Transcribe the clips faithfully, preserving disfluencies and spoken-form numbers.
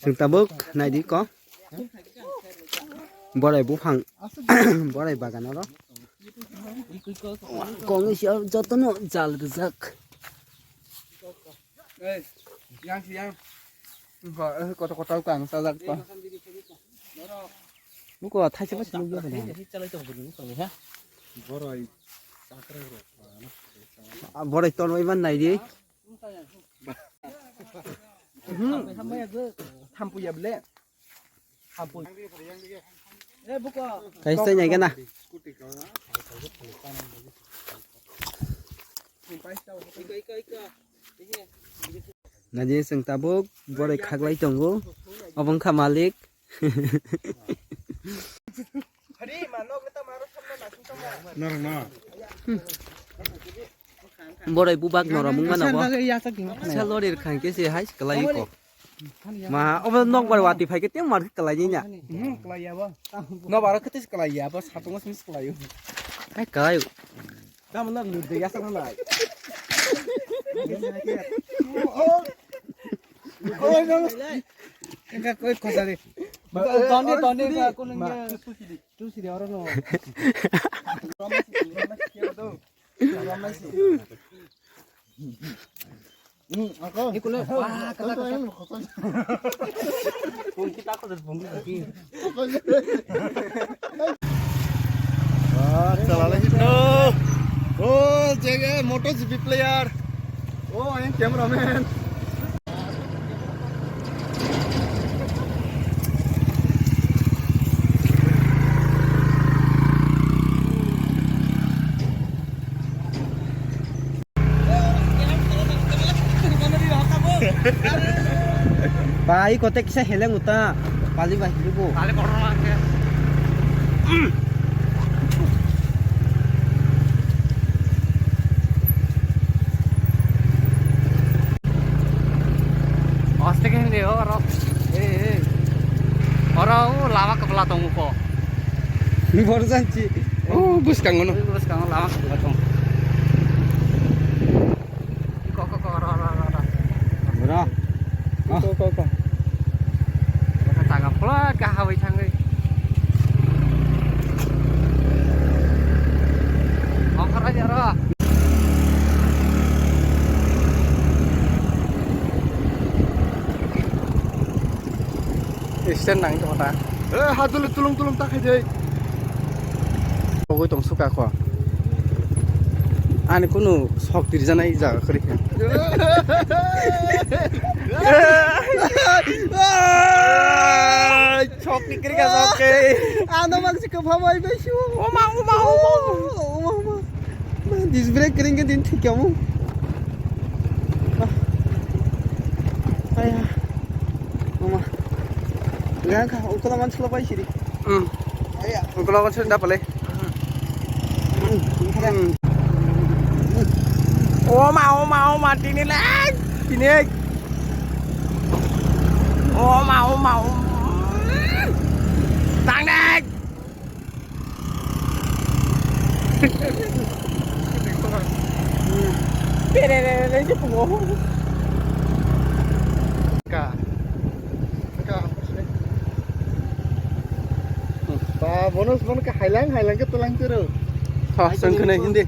Chwng tabuk naidi ko. Borai buphang, borai bagan oro. Kong isi jotono jal rijak. Ei, yang si yang. Koto koto kang sajak to. Buko thaisa ba sinugya bana. Borai. Borai ton bai man naidi. Thampuya ble. Thampu. Kaisa nai gana. Naji chwng tabuk borai khaklai tongo. Obo wngkha malik. Norok no. Borai bubak norok wngmano bo. Sa lori rwkha hwnkhe se hai kwlai ko. Ma obo nokbar watwi phaikhe tei mar kwlai ni na. Nokbar khe tei kwlai ya bo satungo simi kwlai o. Hai kwlai o. Tamo na lur de ya sa na. Oi no. Enggak koi khosari. Toni toni ka kuno nge. Tu sidi oro no. Oh, J K MotoGP player. Oh, I am cameraman. Bai kote kisa heleng uta pali bai hilugo. Pali kotor ma ke. Oste ke hindi oro. Eh, eh. Oro lama kepala tongo ko. Borjanchi. Oh, bwskango no. Bwskango lama kepala tongo. Ko, ko, ko, ro, ro, ro, ro. Ro. Ko, ko, ko. Taga pula ka hawi thangwi. Okhara jaro. Stand nang to ta. Eh, hadul tulung tulung ta khai dei. Pogoi tong suka ko. Ani kunu sok tirjanai jaga kari khe. Sok ni kiri ka sok ke. Ano mang si kapha bai bai shu. Oma, oma, oma. Oma, oma. Disc brake kering ke din thik kamu. Aya. Oma. Yang ka ukula man sula bai siri. Hmm. Aya. Ukula man sula dapale. Hmm. Oma, oma, oma, tini le. Tini. Oma, oma, oma. Tang dek. Ka. Ka. Ba, bonus, bonus ka hailang, hailang ke tulang turu. Ha, sangkene hindi.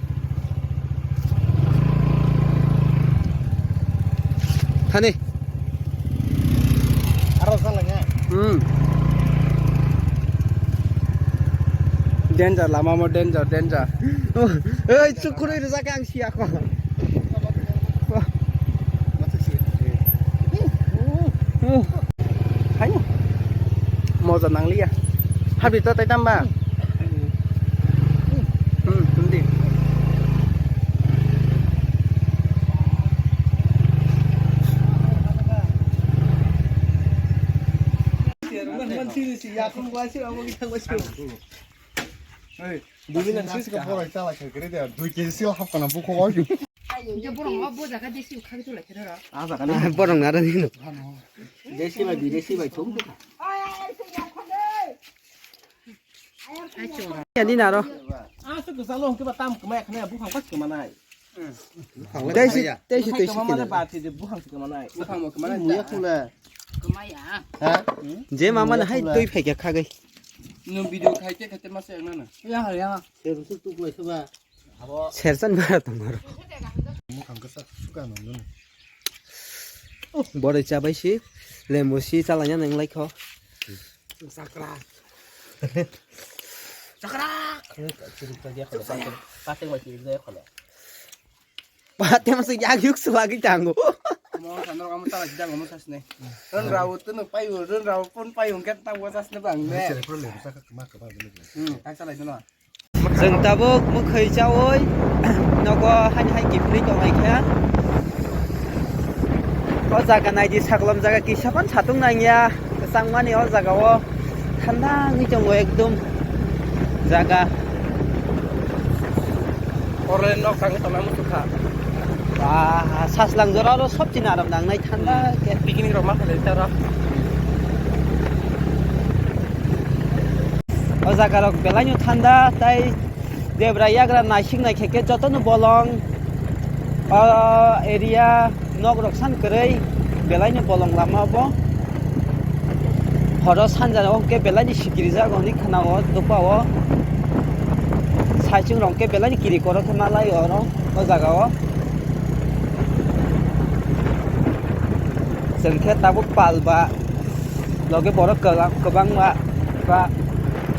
Thani. Aro sa langa. Hmm. Danger, lama mo danger, danger. Oh, ei, chukurui rijak ang siya ko. Oh. Hai. Moja nangliya. Habi to tai tamba. Hmm, hindi. Hey, dui minute sih ka borai chala khe kre de, dui K G sil hap kana buko wa ju. Borong ma bo jaga desi khagi tu lai khe ra. Ah, jaga ni. Borong na ra dino. Desi bai, dui desi bai thum. Ya, di naro. Ah, se gusalo hongke ba tam kemai khane bukhang pas kemanai. Tei si, tei si, tei si khe. Bukhang se kama nai. Bukhang mo kama nai. Muya khula. Kama ya. Ha? Je mama na hai tui phai kha khagai. Nung video khai te khai te ma se ang na na. Ya ha ya. Ser su tu klai se ba. Sersan bara tongmaro. Mukhang kasa suka nang nang. Boroi chabai si, lembu si chalanya nang lai kho. Sakra. Sakra. Pate mo si de khole. Pate mo si yak yuk swagi tango. Mo sandro kamu tala jidang mo sasne. Ron rawo tu no payu, ron rawo pon payu ngat ta mo sasne bang ne. Sere problem saka kama kama bele. Hmm, tak salai tu no. Chwng tabuk mwkhwi chaui nogo haini hai kiphilwi tongnai kha. O jaga naidi, sakolom jaga kisa phano satung nangya, kwchangmani o jaga o thanda wngwi tongo ekdom jaga. Oro nok thangwi tongna muchukha. Ba, saslang jora oro sobchini aram nangnai thanda khe. Picnic rok ma khalai tara. O jaga rok belai no thanda, tai debra yagra naisik nai khe khe joto no bolong. O area nok rok san kwrwi belai no bolong lama bo. Horo sanja o khe belai ni sikiri jago hinwi khna o dopa o. Saichung rok khe belai ni kiri korok khe ma lai oro o jaga o. Chwng khe tabuk pal ba loge borok kwbang, kwbangma ba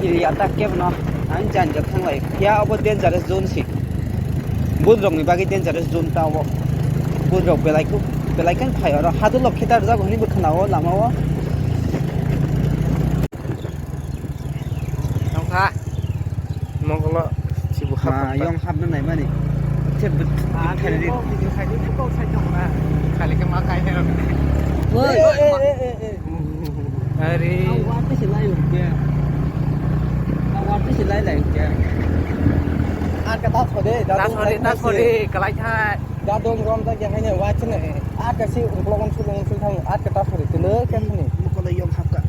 kiri atak khe bono ang jani jok thang lai. Phiya obo dangerous zone si. Bun rok ni bagwi dangerous zone ta obo. Bun rok belai khe, belai khe phai oro. Hadulok khe ta rwjago hinwi bo khna o lama o. Nongkha. Mokolo sibu hap. Ma yong hapna naimani. Thep bet. Khali khe ma kai hero. Oi. Are. Awar te silai longke. Awar te silai longke. Ar ka ta thode, ta thode, ta thode, kalai thai. Da dong rom ta kya haine wa chine. Ar ka si uklok on sulong sul thang, ar ka ta thode tele kya sini. Mokolo yong hapka.